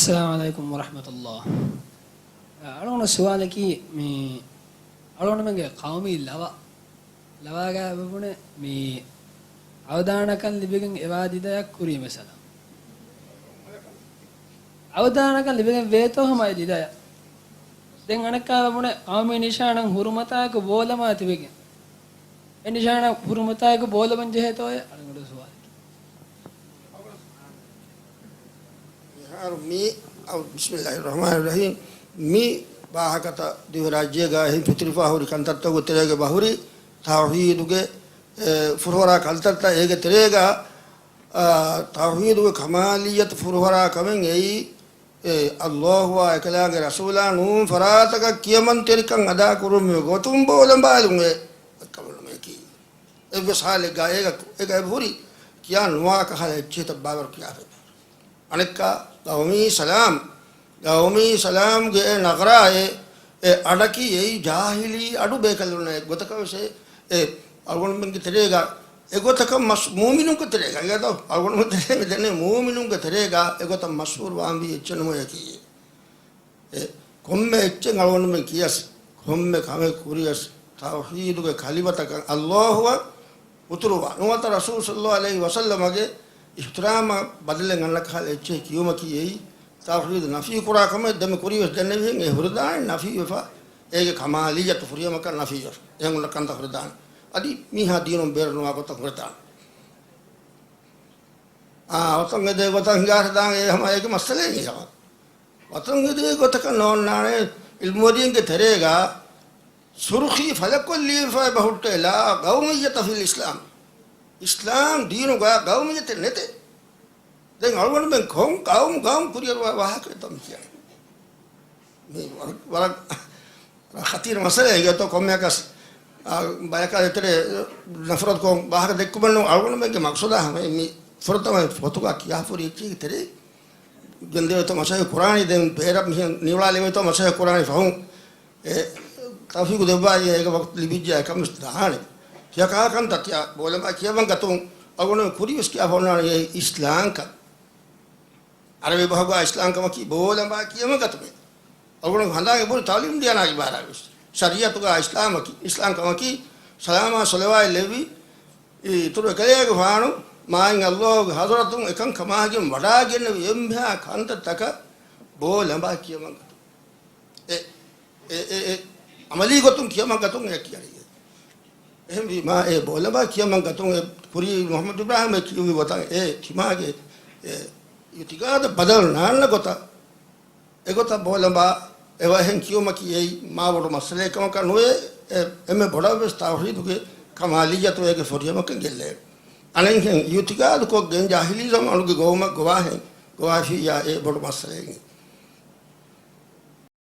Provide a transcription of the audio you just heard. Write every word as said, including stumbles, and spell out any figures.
އައްސަލާމު ޢަލައިކުމް ވަރަޙްމަތުﷲ. އަޅުގަނޑު ސުވާލަކީ، މި އަޅުގަނޑުމެންގެ ޤައުމީ ލަވަ، ލަވާގަ ބުނެ މި އަވަދާނަކަން ލިބިގެން އެވާ ދިދަޔަށް ކުރީ މައްސަލަ. އަވަދާނަކަން ލިބިގެން ވޭތޯ ހަމަ އެ ދިދަޔަށް. ދެން އަނެއްކާ ބުނެ ޤައުމީ ނިޝާނަށް ހުރުމަތާއެކު ބޯލަމާ ތިބެގެން. އެ ނިޝާނަށް ހުރުމަތާއެކު ބޯލަމަން ޖެހޭތޯއޭ؟ އަޅުގަނޑު ސުވާލަކީ. މިހާރު މި، އައު، ބިސްމިއްލާހިއްރަޙްމާނިއްރަޙީމް. މި ވާހަކަތައް ދިވެހިރާއްޖޭގަ އެހެން ފެތުރިފާ ހުރި ކަންތައްތަކުގެ ތެރޭގަ ބަހުރި ތައުޙީދުގެ، އެ، ފުރުހަރާ ކަންތައްތައް އޭގެ ތެރޭގަ، އާ، ތައުޙީދުގެ ކަމާލިއްޔަތު ފުރުހަރާ ކަމެއް އެއީ، އެ، އައްލާހުއާ އެކަލާނގެ ރަސޫލާ ނޫން ފަރާތަކަށް ކިޔަމަންތެރިކަން އަދާކުރުމުގެ ގޮތުން ބޯލަނބާލުން އެ ކަމަށް ނުމެކީ. އެއްވެސް ހާލެއްގަ އޭގަ، އޭގަ އެބަހުރި ކިޔާ ނުވާކަހަލަ އެއްޗެހިތައް ބާވަރު ކިޔާފައި. އަނެއްކާ ޤައުމީ ސަލާމް، ޤައުމީ ސަލާމްގެ އެ ނަޣްރާ އެ، އެ އަޑަކީ އެއީ ޖާހިލީ އަޑު ބޭކަލުންނަށް އެއްގޮތަކަށް ވެސް އެ، އެ އަޅުގަނޑުމެންގެ ތެރޭގަ އެގޮތަކަށް މަސް-، މޫމިނުންގެ ތެރޭގަ، އެގޮތަށް އަޅުގަނޑުމެން ތެރޭގަ ދެންނެވި މޫމިނުންގެ ތެރޭގަ އެގޮތަށް މަޝްހޫރު ވާންވީ އެއްޗެއް ނުމެއަކީ. އެ، ކޮންމެ އެއްޗެއް އަޅުގަނޑުމެން ކިޔަސް، ކޮންމެ ކަމެއް ކުރިޔަސް، ތައުޙީދުގެ ކަލިމަތަކަށް އައްލާހުއަށް އުތުރުވާ، ނުވަތަ ރަސޫލު ޞައްލައްލާހު ޢަލައިހި ވަސައްލަމަގެ އިޙްތިރާމަށް ބަދަލެއް އަންނަ ކަހަލަ އެއްޗެހި ކިޔުމަކީ އެއީ، ތައުޙީދު ނަފީ ކުރާ ކަމެއް. ދެން މި ކުރީ ވެސް ދެންނެވިހެން އެ ހުރެދާނެ ނަފީ ވެފަ، އޭގެ ކަމާލިއްޔަތު ފުރިހަމަކަން ނަފީ ވެފަ. އެހެން އޮންނަ ކަންތައް ހުރެދާނެ. އަދި މީހާ ދީނުން ބޭރުނުވާ ގޮތަށް ހުރެދާނެ. އާ، އޮތަން އެދޭ ގޮތަށް ހިނގާ ހުރެދާނެ، އެ ހަމަ އޭގެ މައްސަލައެއް ހަމަ. ވަތަން އެދޭ ގޮތަކަށް ނޯންނާނެ. ޢިލްމުވެރިންގެ ތެރޭގަ ސުރުޚީ ފަލަކޮށްލީފަ ބަހުއްޓޭ، لا قومية في الإسلام. އިސްލާމް ދީނުގަ ޤައުމިއްޔަތެއް ނެތޭ. ދެން އަޅުގަނޑުމެން ކޮން ޤައުމު، ޤައުމު ކުރިއަރުވާ ވާހަކައެއްތޯ މި ކިޔަނީ؟ މި ވަރަށް، ވަރަށް، ވަރަށް ޚަތީރު މައްސަލައެއް އިނގޭތޯ. ކޮންމެއަކަސް، އާ، ބަޔަކާ ދޭތެރޭ ނަފްރަތުކޮށް ވާހަކަ ދެއްކުމެއްނު. އަޅުގަނޑުމެންގެ މަޤްޞަދާ ހަމަ މި ފުރަތަމަ ފޮތުގަ ކިޔާފަ ހުރި އެއްޗެއްގެ ތެރޭ ގެންދެވޭތޯ މަސައްކަތް ކުރާނީ. ދެން ބޭރަށް މިހެން ނިވަޅާލެވޭތޯ މަސައްކަތް ކުރާނީ ފަހުން. އެ، ތައުފީޤު ދެއްވާ އޭގެ ވަޤްތު ލިބިއްޖެ އެކަމަސް ދާނެ. ތިޔަ ކާކަންތައް ތިޔަ ބޯލަމާ ކިޔަމަން ގަތުން އަޅުގަނޑު ކުރިވެސް ކިޔާފަ އޮންނާނެ އެ އިސްލާންކަން. ޢަރަބި ބަހުގަ އިސްލާންކަމަކީ ބޯލަމާ ކިޔަމަން ގަތުމޭ. އަޅުގަނޑު ހަނދާން އެބުރި ތަޢުލީމް ދިޔާނާ އިބާރާ ވެސް. ޝަރީޢަތުގަ އިސްލާމަކީ، އިސްލާންކަމަކީ ސަލާމާ ޞަލަވާތް ލެއްވި، އިތުރު އެކަލޭގެފާނު މާތް އައްލާހުގެ ޙަޟްރަތުން އެކަން ކަމާގެން ވަޑާގެންނެވި އެންމެހާ ކަންތައްތަކަށް ބޯލަމާ ކިޔަމަން ގަތުން. އެ، އެ، އެ، އެ، އަމަލީ ގޮތުން ކިޔަމަން ގަތުން އެ ކިޔަނީ. އެހެންވީމާ، އެ ބޯލަމާ ކިޔަމަން ގަތުން އެ ކުރީ މުޙައްމަދު އިބްރާހިމް އެ ކިޔުއްވި ގޮތަށް އެ ތިމާގެ އެ އިޢުތިޤާދަށް ބަދަލު ނާންނަ ގޮތަށް، އެގޮތަށް ބޯލަމާ އެވަހެން ކިޔުމަކީ އެއީ މާ ބޮޑު މައްސަލައެއް ކަމަކަށް ނުވޭ. އެ، އެންމެ ބޮޑަށް ވެސް ތައުޙީދުގެ ކަމާލިއްޔަތު އޭގެ ފުރިހަމަކަން ގެއްލޭ. އަނެއްހެން އިޢުތިޤާދުކޮށްގެން ޖާހިލީ ޒަމާނުގެ ގޮވުމަށް ގޮވާހެން ގޮވާފިއްޔާ އެ ބޮޑު މައްސަލައެއް.